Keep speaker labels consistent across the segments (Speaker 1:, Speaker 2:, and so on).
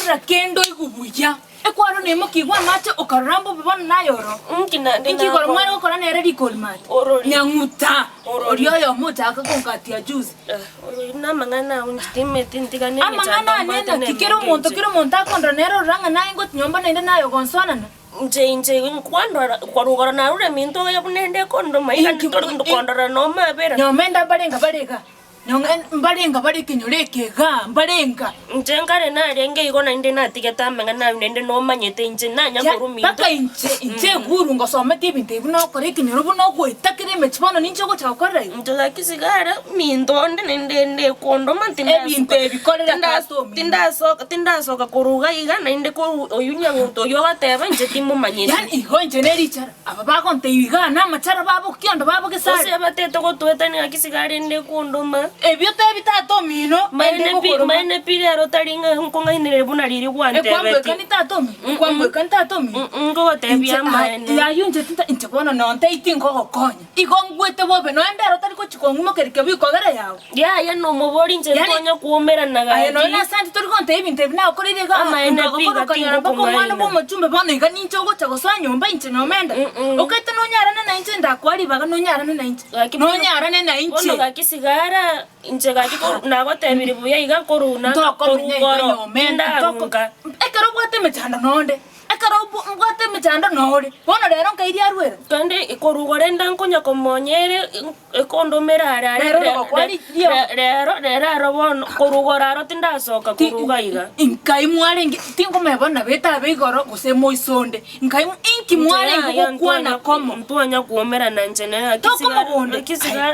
Speaker 1: Ngokorera kende oigwe buya. Ekwarwa naimokigwe amache okarora mbobe bono naye oro.
Speaker 2: Inki naende
Speaker 1: Inki igoro
Speaker 2: nakora?
Speaker 1: mware gokora nere rikori mate?
Speaker 2: Orori.
Speaker 1: Nyang'uta.
Speaker 2: Orori.
Speaker 1: Oria oyomo ochaka konkatia juzi.
Speaker 2: Eh, orori namang'ana ao inche timeti ntigane emechando
Speaker 1: Amang'ana ane
Speaker 2: mbwate
Speaker 1: naki
Speaker 2: nemenge
Speaker 1: kera omonto
Speaker 2: inche.
Speaker 1: kera omonto akondora nere orora ng'a naye ngochi nyomba naende naye ogonsoanana.
Speaker 2: Inche inche nkwandora korwa igoro narure minto oye buna ende ekondoma iga
Speaker 1: Inki-
Speaker 2: tori kondora nomabera.
Speaker 1: Nyomba ende mbarenga bare igaa. Nyong'e mbarenga bare ekenyoro eke igaa, mbarenga.
Speaker 2: Inche nkare narenge igo naende natigete amang'ana ayio naende nomanyete inche nanya
Speaker 1: Ya,
Speaker 2: korwa minto.
Speaker 1: mpaka inche, inche eguru ngosomete ebinto ebi buna okora ekenyoro buna ogoeta kera emechie bono ninche ogocha gokorera igo.
Speaker 2: Inche gaki sigara minto onde naende ende ekondoma
Speaker 1: Ebinto ebi korera tata omino.
Speaker 2: tindasoka tindasoka korwa iga iga naende korwa oyio nyang'uto oyio ogoteba inche timomanyeti.
Speaker 1: Yaani igo inche ne richara. Aba bagontebia iga namachara babo kiondo babo gesare.
Speaker 2: Gose abatete gotoetania gaki sigarende kondoma.
Speaker 1: Ebio tebi tata omino, ende
Speaker 2: Maene pi,
Speaker 1: gokoroma.
Speaker 2: maene pi rero tari ng'a nkong'ainereria buna riria gwantebeti.
Speaker 1: Ekwamboekani tata omino, ekwamboekani tata omino.
Speaker 2: Mm, nkogotebia
Speaker 1: Inche, ah,
Speaker 2: amaene.
Speaker 1: ayio inche tinta, inche bono nontebia tinkogokonya. Igo ngwete bobe, nonya ndero tari gochia kong'imokeria kebwe ikogera yao.
Speaker 2: Yaya nomobori inche
Speaker 1: Yaani,
Speaker 2: ntonya koumerana
Speaker 1: Aye nonya
Speaker 2: gaki.
Speaker 1: nase ande tori gontebia ebinto ebi nagokoreire iga,
Speaker 2: Amaene pi
Speaker 1: nkagokora
Speaker 2: gaki
Speaker 1: okanyora mpaka omwana
Speaker 2: ngokong'aina.
Speaker 1: bw'omochumbe bono iga ninche ogocha gosoa nyomba inche nomenda.
Speaker 2: Mm-mm.
Speaker 1: Okaete nonyarane nainche ndakoa ribaga nonyarane nainche.
Speaker 2: Gaki bono-
Speaker 1: Nonyarane nainche.
Speaker 2: Bono gaki sigara inche gaki koru nagotebirie buya iga koru na
Speaker 1: Ntokomenya iga
Speaker 2: korugoro
Speaker 1: nyomenda, ntoko-
Speaker 2: tindarunga.
Speaker 1: Ekero obwate emechando nonde, Ekero mbwate emechando nore, bono rero nkai arwera.
Speaker 2: Naende korwa rende nkonya komonya ere ekondomera are are
Speaker 1: Rero rigokwa riria.
Speaker 2: rero rero aro bono korwa igoro aro tindasoka korwa iga iga.
Speaker 1: Nkai mwarenge, tingomanya bono nabo etabe igoro gose moiso onde, nkai inki mwarenge gokwana komo?
Speaker 2: Ntwanya koumerana inche nere
Speaker 1: Tokomogonde,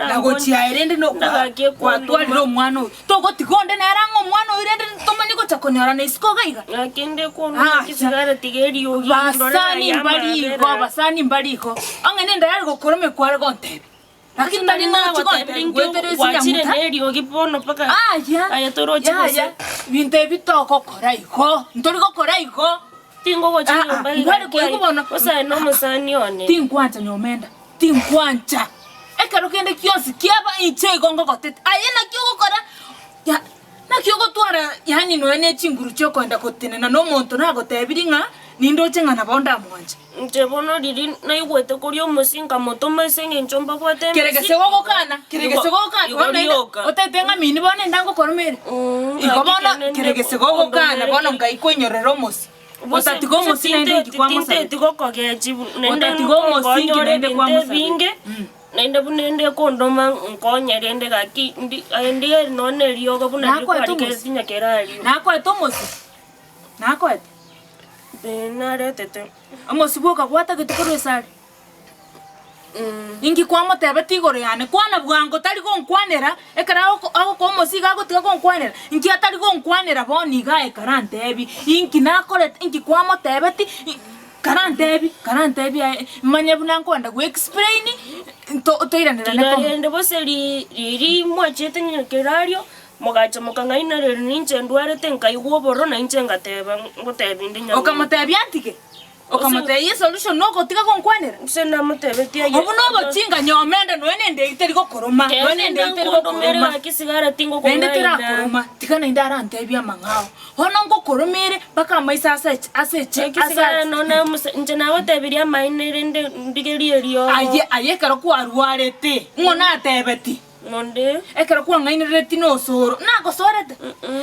Speaker 1: nagochia aye rende kwatwarire omwana oyo. Togotiga onde nere ang'e omwana oyio rende tomanye gocha konyorana isiko iga iga.
Speaker 2: Gaki inde kondua ekisigara tiga eriogi ndore
Speaker 1: Basani
Speaker 2: aye
Speaker 1: mbari igo,
Speaker 2: amabera.
Speaker 1: basani mbari igo. Onge nende yare gokoroma ekware gontebia. Lakini tari nochi gontebia ngwetere ase
Speaker 2: Gwachire
Speaker 1: nyamuta.
Speaker 2: neriogi bono mpaka
Speaker 1: Aya,
Speaker 2: aye toroche gose.
Speaker 1: yaya, binto ebi togokora igo, ntori gokora igo.
Speaker 2: Tingogocha
Speaker 1: Ah, ah,
Speaker 2: nyomba iga
Speaker 1: nkware koigwa bono.
Speaker 2: Gose aye nomosani one.
Speaker 1: Tinkwancha nyomenda. Tinkwancha ekero kende gionsi kiaba inche igo ngogotete. Aye naki ogokora? Ya, naki ogotwara yaani nonya ne chinguru chi'okoenda gotenena na omonto nagotebirie ng'a nindoche ng'a nabo ndamwanche.
Speaker 2: Inche bono riria naigwete koria omosie nkamotoma ase eng'encho mbabwate emesi.
Speaker 1: Kere gese gogokana, kere gese gogokana,
Speaker 2: Igo
Speaker 1: bono naende
Speaker 2: rioka.
Speaker 1: otagete ng'a mini bono enda ngokoromere.
Speaker 2: Mm,
Speaker 1: Igo
Speaker 2: gaki
Speaker 1: bono
Speaker 2: kende
Speaker 1: kere gese gogokana bono
Speaker 2: nkondomereke.
Speaker 1: ngai koinyorera omosie. Otatiga omosingi naende inki kwamosabete?
Speaker 2: Tinteti gokogechi naende
Speaker 1: Otatiga omosingi
Speaker 2: nkonyore
Speaker 1: naende
Speaker 2: ebinto
Speaker 1: kwamosabete.
Speaker 2: ebinge, naende buna ende ekondoma nkonye rende gaki ndi aye ndigeri nonye na eriogo buna
Speaker 1: Nakoete
Speaker 2: rikwarikere
Speaker 1: omosi?
Speaker 2: tinyakerario.
Speaker 1: Nakoete omosi? Nakoete?
Speaker 2: Ee naretete.
Speaker 1: Omosi bwoka gwatagete korwa esare? Inki kwamotebetie igoro yane? Kwana bwango tari gonkwanera, ekero agoko agokoa omosigo agotiga gonkwanera, inki atari gonkwanera bono iga aye karantebi, inki nakorete, inki kwamotebeti, i karantebi, karantebi aye manye buna nkoenda go explain to toiranerane
Speaker 2: Tiga
Speaker 1: komo.
Speaker 2: rende gose ri riria mwachiete nyakerario, mogacha mokang'ainereria ninche ndwarete nkaigwa obororo na inche ngateba ngotebi inde nyang'au.
Speaker 1: Okamotebia antige? Okamotebia esolution nogotiga gonkwanera.
Speaker 2: Gose namotebetie aye.
Speaker 1: Obwo nobochinga nyomende nonya nende eyio teri gokoroma, nonya nende eyio teri gokoroma. Naende terakoroma, tiga naende arantebie amang'ao. Bono ngokoromere mpaka amaiso ase eche ase eche ase ache.
Speaker 2: Inche nagotebirie amaene rende ndigerie eriogo.
Speaker 1: Aye aye ekero kwarwarete, ng'o natebetie?
Speaker 2: Nonde.
Speaker 1: Ekero kwang'ainereretie nosoro, nagosoerete?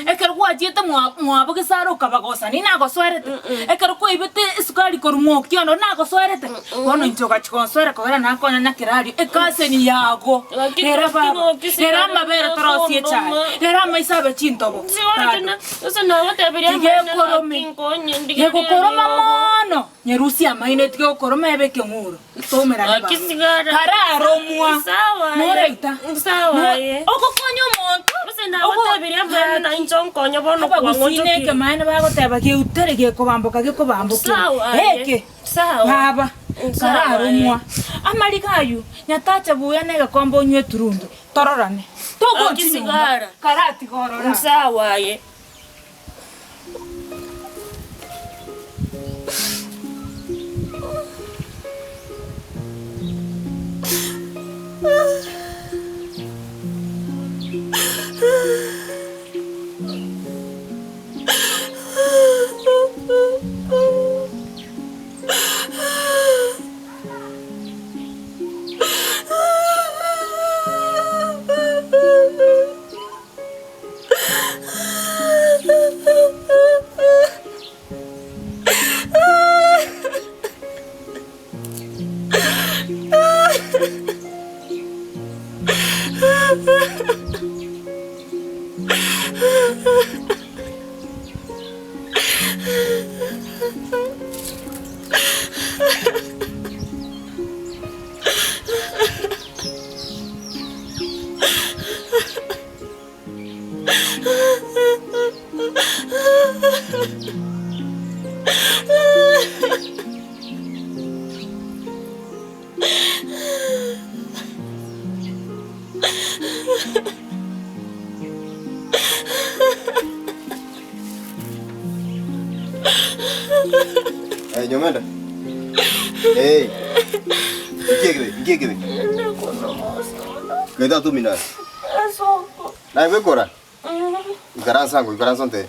Speaker 1: Ekero gwachiete mwa mwabo gesare okabagosani, nagosoerete? Ekero kwaibete esukari korwa mokiondo, nagosoerete? Bono inche ogachia gonsoera kogera nakonya nyakerario ekaseni yago.
Speaker 2: Gaki
Speaker 1: Rera
Speaker 2: gaki
Speaker 1: baba,
Speaker 2: gaki
Speaker 1: rera amabere torosie echae,
Speaker 2: kondoma.
Speaker 1: rera amaiso abe chintobo.
Speaker 2: Sigorete
Speaker 1: Bado.
Speaker 2: gose nagotebirie
Speaker 1: Tiga
Speaker 2: amaene
Speaker 1: ekorome.
Speaker 2: gaki nkonye ndigerie
Speaker 1: Gegokoroma
Speaker 2: eriogo.
Speaker 1: mono, nyerusie amaino etige gokoroma ebe ekeng'uro. Toumerane
Speaker 2: Gaki
Speaker 1: baba.
Speaker 2: sigara.
Speaker 1: Kararomwa.
Speaker 2: Sawa aye.
Speaker 1: Noraita.
Speaker 2: Sawa
Speaker 1: No-
Speaker 2: aye.
Speaker 1: Ogokonya omonto.
Speaker 2: Gose nagotebirie amaene na inche onkonye bono
Speaker 1: Abagusii
Speaker 2: kwang'onchokire.
Speaker 1: nekemaene bagoteba geutere gekobamboka gekobambokera.
Speaker 2: Sawa aye.
Speaker 1: Eke.
Speaker 2: Sawa.
Speaker 1: Baba.
Speaker 2: Sawa aye.
Speaker 1: Kararomwa. Amariga aywo nyatache buya na egekombe onywe eturungi. Tororane. Togonchi
Speaker 2: Gaki
Speaker 1: nyomba.
Speaker 2: sigara.
Speaker 1: Karatiga orora.
Speaker 2: Sawa aye.
Speaker 3: Eh, Nyomenda. Eh. Nki ekebe? Nki ekebe? Kaita atumina. Naye gwekora? Ikaransa ango, ikaransa onte.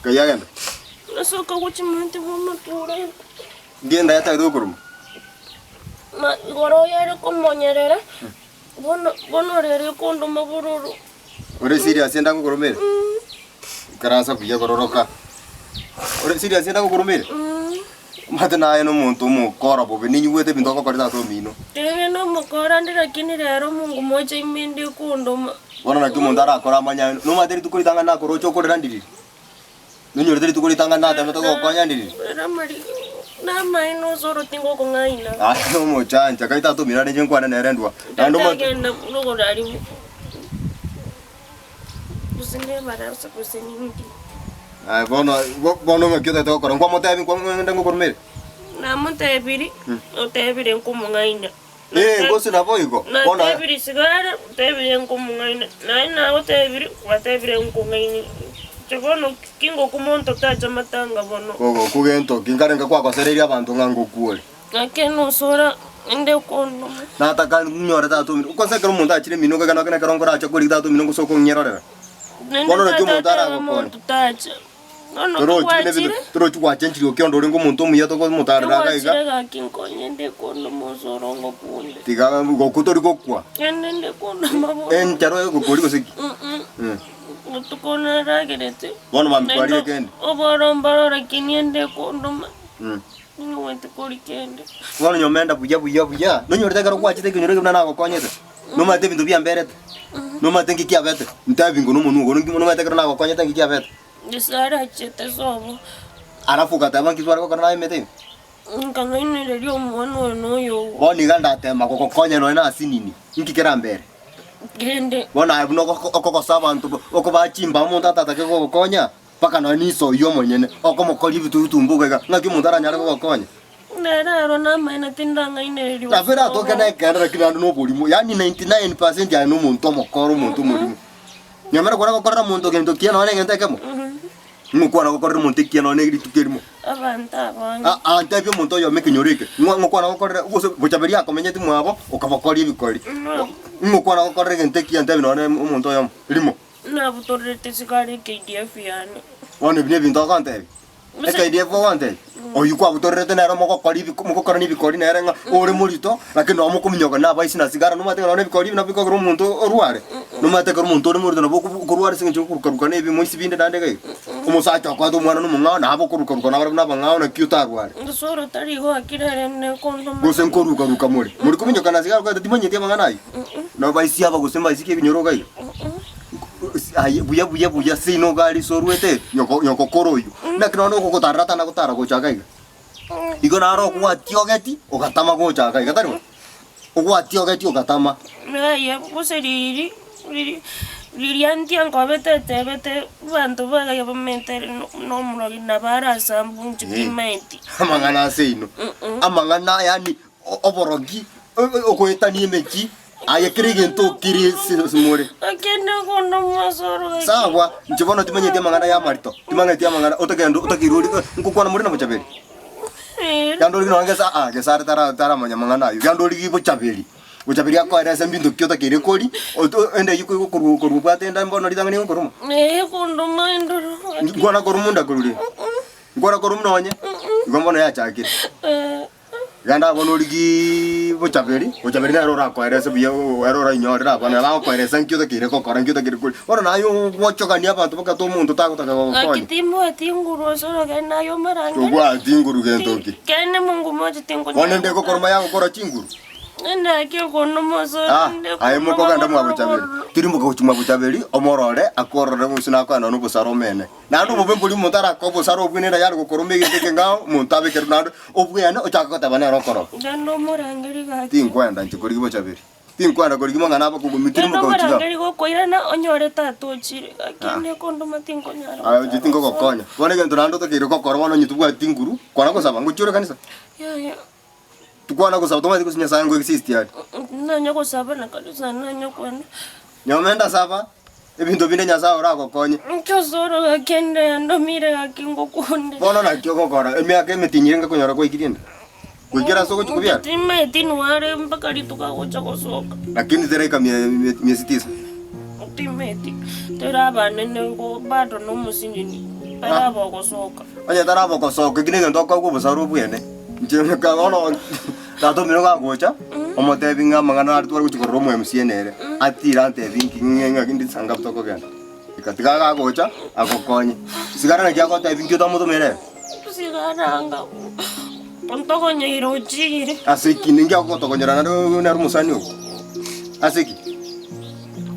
Speaker 3: Kai agenda.
Speaker 2: Nasoka gochia monte bw'amatura.
Speaker 3: Ngenda yatagete gokoruma.
Speaker 2: Na igoro oyare komonyerera, bono bono rero ekondoma bororo.
Speaker 3: Ore serious enda ngokoromere? Ikaransa buya kororoka. Ore serious enda ngokoromere? Omanyete naye nomonto omokora bobe, ninyigwete ebinto ogokorete ase omino.
Speaker 2: Rende nomokora nde lakini rero Mungu mocha ime inde kondoma.
Speaker 3: Bono naki omonto arakore amanye aye, nomanyete rituko ritang'ani nakoroche okorera ndiriri? Nonyorete rituko ritang'ani natemete gokonya ndiriri?
Speaker 2: Namaene osoro tingokong'aina.
Speaker 3: Aye nomochancha, kai tata omino are inche nkwane nere ndua. Naende omanyete.
Speaker 2: Tagenda rogoro aria gose nebarasa gose ninki.
Speaker 3: Aye bono, bono ng'aki otagete gokora, nkwamotebi nkwa ngokoromere?
Speaker 2: Namotebirie, otebire nkomong'aina.
Speaker 3: Ee, gose naboigo. Bono
Speaker 2: Natebirie sigara, otebire nkomong'aina, naye nagotebirie, gwatebire nkong'aini. Inche bono ki ngokwa monto tacha matanga bono.
Speaker 3: Ogokwa gento ki? Nkarenge kwagosereirie abanto ng'a ngokwa ore.
Speaker 2: Gaki nosora inde kondoma.
Speaker 3: Nataka nyore tata omino. Kwanza ekero omonto achire eminwe okegena okene ekero nkorache korigia tata omino gose okong'ierorera.
Speaker 2: Naende
Speaker 3: Bono naki
Speaker 2: tata
Speaker 3: omonto
Speaker 2: ateba
Speaker 3: aragokonye.
Speaker 2: monto tacha. Bono
Speaker 3: Torochi buna ebinto
Speaker 2: kigwachire,
Speaker 3: torochi gwachenchirie okionda orenge omonto omuya tokomotarera iga iga.
Speaker 2: kigwachire gaki nkonye nde kondoma osoro ngokunde.
Speaker 3: Tiga gokwa tori gokwa.
Speaker 2: Naende nde kondoma bono.
Speaker 3: Enchara oyogokoria gose ki?
Speaker 2: Mm. Botuko naragerete.
Speaker 3: Bono mambia
Speaker 2: Naende
Speaker 3: kwarire kende.
Speaker 2: oboro mboro lakini ende kondoma.
Speaker 3: Mm.
Speaker 2: Ning'wete kori kende.
Speaker 3: Bono nyomenda buya buya buya. Nonyorete ekero gwachete ekenyoro eke buna nagokonyete. Nomanyete ebinto biamberete. Nomanyete nki kiabete. Ntebi ingo nomonwe ogo nki nomanyete ekero nagokonyete nki kiabete.
Speaker 2: Yeso arachete sobo.
Speaker 3: Alafu ogateba nki tware gokora naye emete eye.
Speaker 2: Nkang'ainereria omwana oyo noyo oo.
Speaker 3: Bono iga ndatema gogokonya nonya na asinini, nki kerambere?
Speaker 2: Kende.
Speaker 3: Bono aye buna ogoko okogosa abanto okobachimba omonto atatake gogokonya, mpaka nonya na iso oyio omonyene, okomokoria ebinto bitumbuka iga, ng'aki omonto aranyare gogokonya?
Speaker 2: Nere aro namaene tindang'ainereria
Speaker 3: Nabo eratoke na ekeene lakini naende na oborimo, yaani 99% aye na omonto omokoro, omonto omorimo. Nyamera kore gokorera omonto gento kiya nonya na egento ekemo, ng'o kwana gokorera omonto ekiya nonya na rituko erimo.
Speaker 2: Abanto abange.
Speaker 3: Aa ntebie omonto oyomo ekenyoro eke, ng'o ng'o kwana gokorera gose bochaberia akomenyeti mwabo, okabokoria ebikori. Ng'o kwana gokorera egento ekiya ntebie nonya na omonto oyomo, rimo.
Speaker 2: Nabutorerete sigara eKDF yane.
Speaker 3: Bono ebi nebinto ogontebia? EKDF ogontebia? Oyio kwabutorerete nere mogokora ebiko mogokorana ebikori nere ng'a ore morito, lakini nabo mokominyoka na abaisi na sigara nomanyete ng'a nonye ebikori ebi nabo bikogera omonto orware. Nomanyete ekero omonto ore morito nabo okobu okorwara ase eng'encho yokoruka ruka na ebimoisi binde naende iga iga. Omosacha okoete omwana na omong'ao nabo okoruka ruka nabarabwo na abang'ao naki otarware.
Speaker 2: Gose orotari igo akire ere nekondomana.
Speaker 3: Gose nkoruka ruka more. More kominyoka na sigara okogete timanyeti amang'ana ayio. Nabaisi aba gose mbaisi ki ebinyoro iga iga. Aye buya buya buya seino iga aria ase orwete nyoko nyoko kore oyio. Naki nonya ogogotarera tana gotara gocha iga iga. Igo naro ogwatiogeti ogatama gocha iga iga tari bo? Ogwatiogeti ogatama.
Speaker 2: Aye gose riri riri riria ntia nkobete etebete abanto bagaye bamentere nomorogi nabo arasambu inche timaeti.
Speaker 3: Amang'ana ase inwe. Amang'ana yaani oborogi, ogoetania emechie, aye kera egento okire ase ase more.
Speaker 2: Akende kondoma ase orogi.
Speaker 3: Sawa, inche bono timanyeti amang'ana y'amarito, timang'eti amang'ana otagende otakeire ori nkokwana more na bochaberi. Genda origi nonye gesa aa gesare tara taramanya amang'ana ayio, genda origi bochaberi, bochaberi akoerese mbinto ki otakeire kori, oto ende eyio korwa korwa obwate enda mbono ritang'ani egokoruma.
Speaker 2: Ee kondoma endoro.
Speaker 3: Nkwana koruma ondakorure, nkwana koruma nonye, igo mbono yachakire. Genda bono origie bochaberi, bochaberi nere orakoerese buya ere orainyorere abana, nabo agokoeresa nki otakeire gokora, nki otakeire koria. Bono naye ogwochogania abanto bakato omonto tagotaka
Speaker 2: Gaki
Speaker 3: gogokonya.
Speaker 2: timbwati nguru ase orogendo aye omarangere.
Speaker 3: Tobwati nguru gento ki?
Speaker 2: Kende Mungu moche
Speaker 3: Bono
Speaker 2: tinkonyara
Speaker 3: ende egokoroma yagokora chinguru.
Speaker 2: Naki okonoma osoro
Speaker 3: Ah,
Speaker 2: nde
Speaker 3: aye
Speaker 2: konoma
Speaker 3: mokogenda
Speaker 2: bororo
Speaker 3: mwabochaberi
Speaker 2: bororo.
Speaker 3: tirimboka gochia mwabochaberi omorore akorore gose nakoenana obosara omene naende obobe mbori omonto arake obosara obwo nere yare gokoroma egento ekeng'ao omonto abekerwe naende obweene ochake goteba nere okoroka.
Speaker 2: Genda omorangeri gaki.
Speaker 3: Tinkwenda inche korigia bochaberi tinkwenda korigia mang'ana abakogumia
Speaker 2: Genda
Speaker 3: tirimboka gochia igaa.
Speaker 2: omorangeri gokoirana onyore tata ochire gaki inde kondoma tinkonyara
Speaker 3: Aye inche
Speaker 2: gotara osoro.
Speaker 3: tingogokonya bono egento naende otakeire gokora bono onye tobwati nguru kwana gosaba ngochia ore ekanisa.
Speaker 2: Yaya.
Speaker 3: Tikwana gosaba tomanyeti gose Nyasaye ngo exist are.
Speaker 2: Nanye gosaba na kanisa nanye kwenda.
Speaker 3: Nyomenda ndasaba, ebinto binde Nyasaye oragokonye.
Speaker 2: Inche osoro gaki ende yandomire gaki ngokunde.
Speaker 3: Bono naki ogokora, emiaka emetinyire ngakonyora kwaikire ende? Goikera ase ogochia kobiara?
Speaker 2: Timaeti nware mpaka rituko agocha gosoka.
Speaker 3: Lakini teraika mie- mie- miezi tisa.
Speaker 2: Timaeti, tera abanene igo bado nomosinini, taraba ogosoka.
Speaker 3: Onye taraba ogosoka, eki negento okoegwa obosaro obwene. Inche nka bono tata omino gagocha, omotebi ng'a amang'ana aria tware gochia korora omo MCA nere, atire antebi nki ng'e ng'aki ndi sangabu tokogenda. Ika tiga gagocha, agokonye. Sigara naki agotebi nki otamotomere ere?
Speaker 2: Sigara anga ontogonyeire ochire.
Speaker 3: Ase ki? Ninki agogotogonyera naende nere omosani ogo? Ase ki?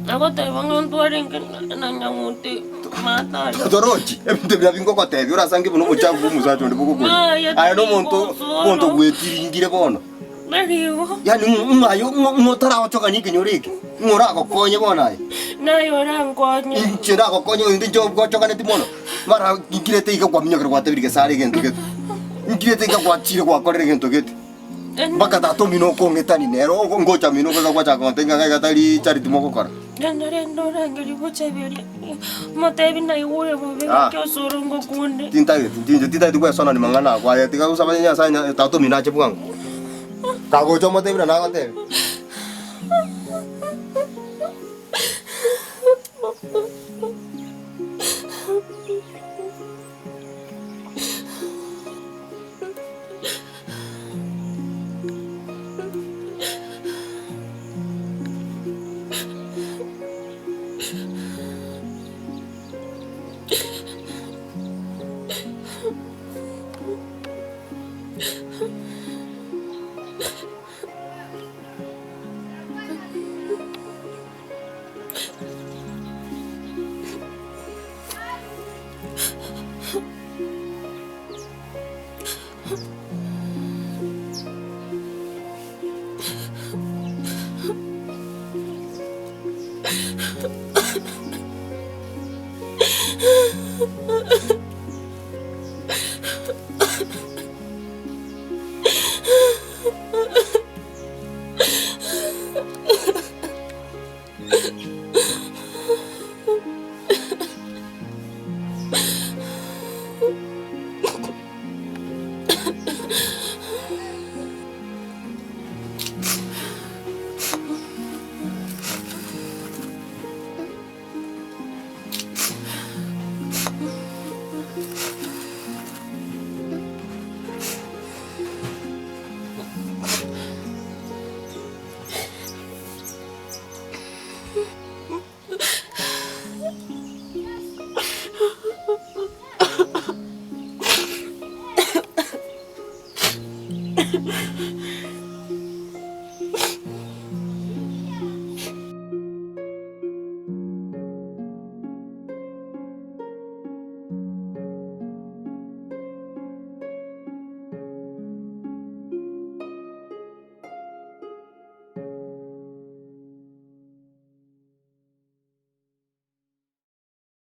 Speaker 2: Agoteba ng'a ntwarenge na nyang'uti matari.
Speaker 3: Torochi ebinto biria bingogotebia orasange buna obochafu bwa omosacha onde bogokoria.
Speaker 2: Aye,
Speaker 3: Aye nomonto omonto bwetiringire bono.
Speaker 2: Tari igo.
Speaker 3: Yaani ng'a aye ng'a otaragochogania ekenyoro eke, ng'a oragokonye bono aye.
Speaker 2: Naye orankonye.
Speaker 3: Inche ndagokonye onde inche gochoganeti mono, mara nkirete iga kwaminyokire gwatebirie gesare egento gete. Nkirete iga gwachire gwakorire egento gete. Mpaka tata omino okong'etani nere ogo ngocha mino goika gwachaka gontebia ng'a iga tari charity mogokora.
Speaker 2: Rende rende orangerie gochaberia, omotebi naigure bobe
Speaker 3: Ah.
Speaker 2: gaki osoro ngokunde.
Speaker 3: Tintageti inche tintageti gwesonani mang'ana ako aye tiga gosaba Nyasaye nya tata omino ache bwango. Kagocha omotebi buna nagotebia.